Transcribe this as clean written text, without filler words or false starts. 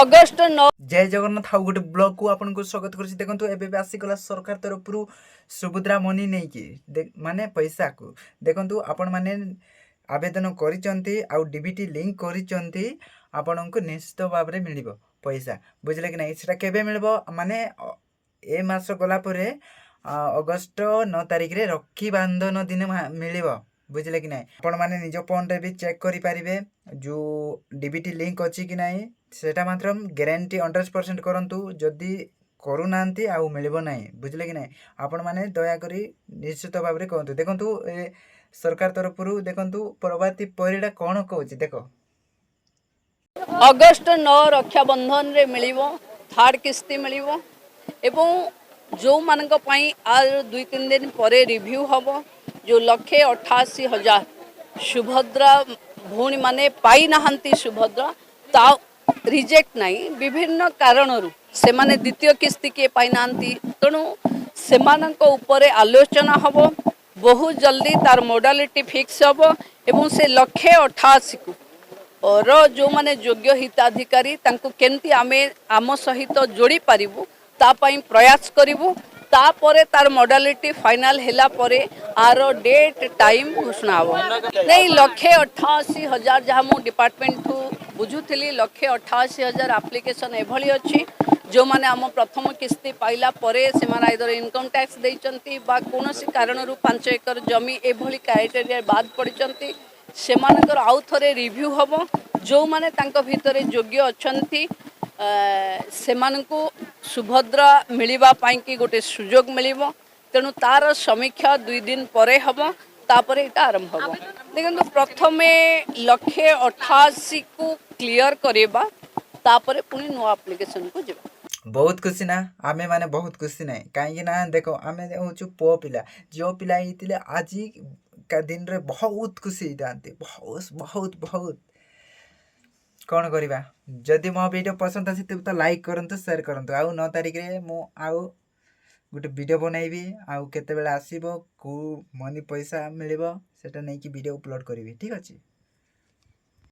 August 9 ଜୟ ଜଗନ୍ନାଥ। ଆଉ ଗୋଟେ ବ୍ଲଗ୍କୁ ଆପଣଙ୍କୁ ସ୍ୱାଗତ କରୁଛି। ଦେଖନ୍ତୁ, ଏବେ ବି ଆସିଗଲା ସରକାର ତରଫରୁ ସୁଭଦ୍ରା ମନି ନେଇକି ମାନେ ପଇସାକୁ। ଦେଖନ୍ତୁ, ଆପଣମାନେ ଆବେଦନ କରିଛନ୍ତି ଆଉ ଡିବିଟି ଲିଙ୍କ କରିଛନ୍ତି, ଆପଣଙ୍କୁ ନିଶ୍ଚିତ ଭାବରେ ମିଳିବ ପଇସା। ବୁଝିଲେ କି ନାହିଁ? ସେଟା କେବେ ମିଳିବ? ମାନେ ଏ ମାସ ଗଲା ପରେ ଅଗଷ୍ଟ 9 ତାରିଖରେ ରକ୍ଷୀ ବାନ୍ଧନ ଦିନ ମିଳିବ। ବୁଝିଲେ କି ନାହିଁ? ଆପଣମାନେ ନିଜ ଫୋନ୍ରେ ବି ଚେକ୍ କରିପାରିବେ ଯେଉଁ ଡିବିଟି ଲିଙ୍କ ଅଛି କି ନାହିଁ। ସେଟା ମାତ୍ର ଗ୍ୟାରେଣ୍ଟି 100% କରନ୍ତୁ। ଯଦି କରୁନାହାନ୍ତି, ଆଉ ମିଳିବ ନାହିଁ। ବୁଝିଲେ କି ନାହିଁ? ଆପଣମାନେ ଦୟାକରି ନିଶ୍ଚିତ ଭାବରେ କୁହନ୍ତୁ। ଦେଖନ୍ତୁ, ଏ ସରକାର ତରଫରୁ, ଦେଖନ୍ତୁ, ପ୍ରଭାତୀ ପରିଡ଼ା କ'ଣ କହୁଛି ଦେଖ। ଅଗଷ୍ଟ 9 ରକ୍ଷାବନ୍ଧନରେ ମିଳିବ, ଥାର୍ଡ଼ କିସ୍ତି ମିଳିବ। ଏବଂ ଯେଉଁମାନଙ୍କ ପାଇଁ ଆଉ 2-3 ଦିନ ପରେ ରିଭ୍ୟୁ ହେବ, ଯେଉଁ 1,88,000 ସୁଭଦ୍ରା ଭଉଣୀମାନେ ପାଇନାହାନ୍ତି ସୁଭଦ୍ରା, ତା ରିଜେକ୍ଟ ନାହିଁ, ବିଭିନ୍ନ କାରଣରୁ ସେମାନେ ଦ୍ୱିତୀୟ କିସ୍ତି କିଏ ପାଇନାହାନ୍ତି। ତେଣୁ ସେମାନଙ୍କ ଉପରେ ଆଲୋଚନା ହେବ। ବହୁତ ଜଲ୍ଦି ତାର ମୋଡାଲିଟି ଫିକ୍ସ ହେବ ଏବଂ ସେ ଲକ୍ଷେ ଅଠାଅଶୀକୁ ର ଯେଉଁମାନେ ଯୋଗ୍ୟ ହିତାଧିକାରୀ, ତାଙ୍କୁ କେମିତି ଆମେ ଆମ ସହିତ ଯୋଡ଼ି ପାରିବୁ, ତା ପାଇଁ ପ୍ରୟାସ କରିବୁ। ତାପରେ ତାର ମଡାଲିଟି ଫାଇନାଲ ହେଲା ପରେ ଆର ଡେଟ୍ ଟାଇମ୍ ଘୋଷଣା ହେବ। ନାଇଁ, 1,88,000, ଯାହା ମୁଁ ଡିପାର୍ଟମେଣ୍ଟଠୁ ବୁଝୁଥିଲି, 1,88,000 ଆପ୍ଲିକେସନ୍ ଏଭଳି ଅଛି, ଯେଉଁମାନେ ଆମ ପ୍ରଥମ କିସ୍ତି ପାଇଲା ପରେ ସେମାନେ ଆଇଦର ଇନକମ୍ ଟ୍ୟାକ୍ସ ଦେଇଛନ୍ତି ବା କୌଣସି କାରଣରୁ 5 ଏକର ଜମି ଏଭଳି କ୍ରାଇଟେରିଆ ବାଦ ପଡ଼ିଛନ୍ତି। ସେମାନଙ୍କର ଆଉ ଥରେ ରିଭ୍ୟୁ ହେବ। ଯେଉଁମାନେ ତାଙ୍କ ଭିତରେ ଯୋଗ୍ୟ ଅଛନ୍ତି, ସେମାନଙ୍କୁ ସୁଭଦ୍ରା ମିଳିବା ପାଇଁକି ଗୋଟେ ସୁଯୋଗ ମିଳିବ। ତେଣୁ ତାର ସମୀକ୍ଷା 2 ଦିନ ପରେ ହେବ, ତାପରେ ଏଇଟା ଆରମ୍ଭ ହେବ। ଦେଖନ୍ତୁ, ପ୍ରଥମେ ଲକ୍ଷେ ଅଠାଅଶୀକୁ କ୍ଲିଅର କରିବା, ତାପରେ ପୁଣି ନୂଆ ଆପ୍ଲିକେସନକୁ ଯିବା। ବହୁତ ଖୁସି ନା? ଆମେ ମାନେ ବହୁତ ଖୁସି ନାହିଁ। କାହିଁକି ନା ଦେଖ, ଆମେ ହେଉଛୁ ପୁଅ ପିଲା। ଝିଅ ପିଲା ହେଇଥିଲେ ଆଜି କା ଦିନରେ ବହୁତ ଖୁସି ହେଇଥାନ୍ତି, ବହୁତ ବହୁତ ବହୁତ। କ'ଣ କରିବା? ଯଦି ମୋ ଭିଡ଼ିଓ ପସନ୍ଦ ଆସିଥିବ ତ ଲାଇକ୍ କରନ୍ତୁ, ସେୟାର କରନ୍ତୁ। ଆଉ 9 ତାରିଖରେ ମୁଁ ଆଉ ଗୋଟେ ଭିଡ଼ିଓ ବନେଇବି ଆଉ କେତେବେଳେ ଆସିବ, କେଉଁ ମନି ପଇସା ମିଳିବ, ସେଇଟା ନେଇକି ଭିଡ଼ିଓ ଅପଲୋଡ଼ କରିବି। ଠିକ୍ ଅଛି।